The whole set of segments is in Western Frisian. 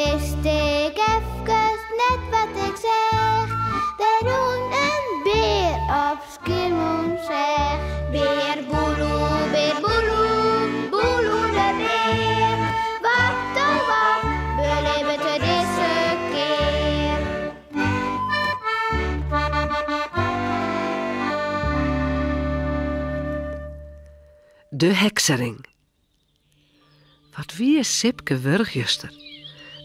Wist ik efkes net wat ik seach. Der rûn in bear op Skiermûntseach. Bear Boeloe, bear Boeloe, Boeloe de bear. Wat oh wat belibbet er dizze kear? De heksering. Wat wie Sipke wurch juster,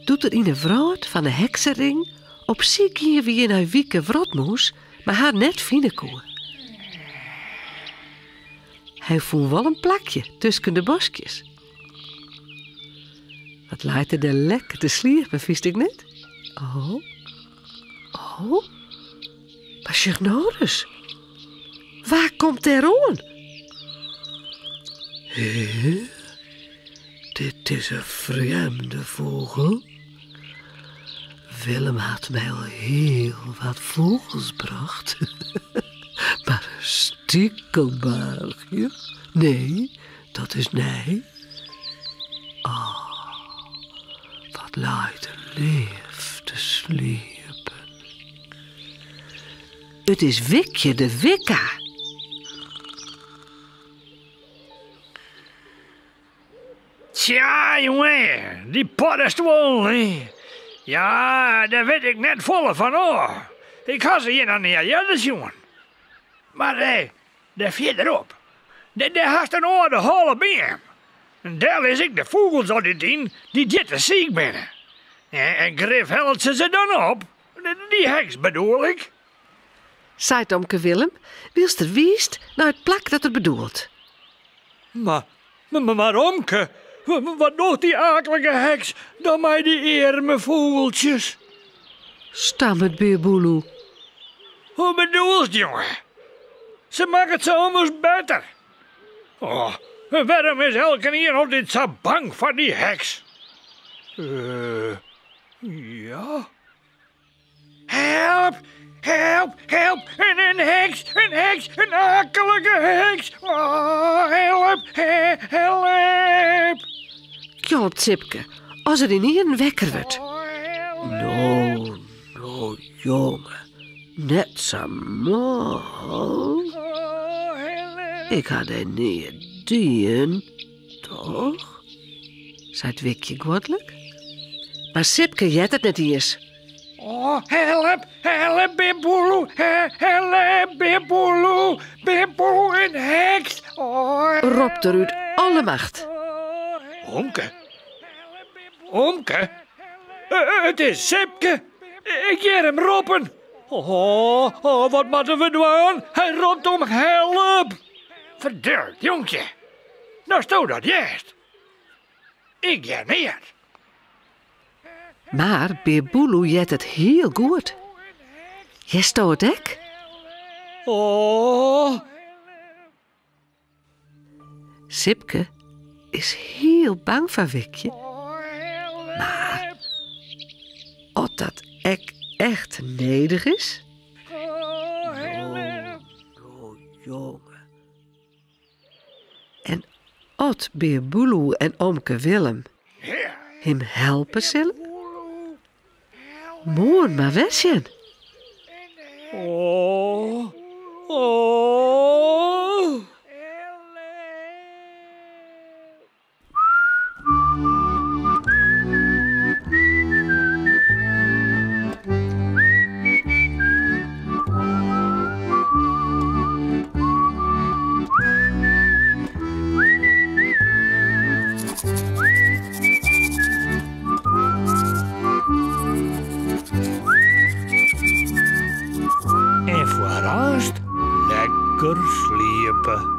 doe't er yn 'e wrâld fan 'e heksering op syk gien wie nei Wieke Wrotmûs, mar har net fine koe. Hy fûn wol in plakje tusken de boskjes. Wat leit er dêr lekker te sliepen, fynst ek net? Oh, oh, mar sjoch no ris. Wa komt dêr oan? Hé, dit is in frjemde fûgel. Willem hat my al hiel wat fûgels brocht. Mar in stikelbaarchje? Nee, dat is nij. Oh, wat leit er leaf te sliepen. It is Wikje de Wikka. Tsja, jonge, dy poddestuollen, hè. Ja, dêr wit ik net folle fan ôf. Ik ha se hjir noch nea earder sjoen. Mar eh, dêr fierderop, dêr, dêr hast in âlde holle beam. En dêr lis ik de fûgels altyd yn dy't hjir te siik binne. En grif hellet se se dan op. Dy heks bedoel ik. Seit omke Willem, wylst er wiist nei it plak dat er bedoelt. Mar, mar omke, wat docht dy aaklike heks dan mei dy earme fûgeltsjes? Stammet Bear Boeloe. Hoe bedoelst, jonge? Se makket se ommers better. Oh, wêrom is elkenien altyd sa bang foar dy heks? Uh, ja. Help! Help! Help! In heks! In heks! In akelike heks! Oh, help! Help! Kjolpt Sipke as er ynienen wekker wurdt. No, no, jonge, net sa mâl. Ik ha dy neat dien, toch? Seit Wikje guodlik. Mar Sipke heart it net iens. Oh, help, help, Bear Boeloe, help, Bear Boeloe, Bear Boeloe, in heks. Oh, ropt er út alle macht. Omke, omke, it is Sipke. Ik hear him roppen. Oh, oh, wat moatte we dwaan? Hy ropt om help. Ferdurd, jonkje. Datsto dat hearst. Ik hear neat. Mar Bear Boeloe heart it hiel goed. Hearsto it ek? Oh. Sipke is hiel bang foar Wikje. Mar oft dat ek echt nedich is? No, jonge. En oft Bear Boeloe en omke Willem him helpe sille? Moarn mar wer sjen. Oh, oh. En foarearst lekker sliepe.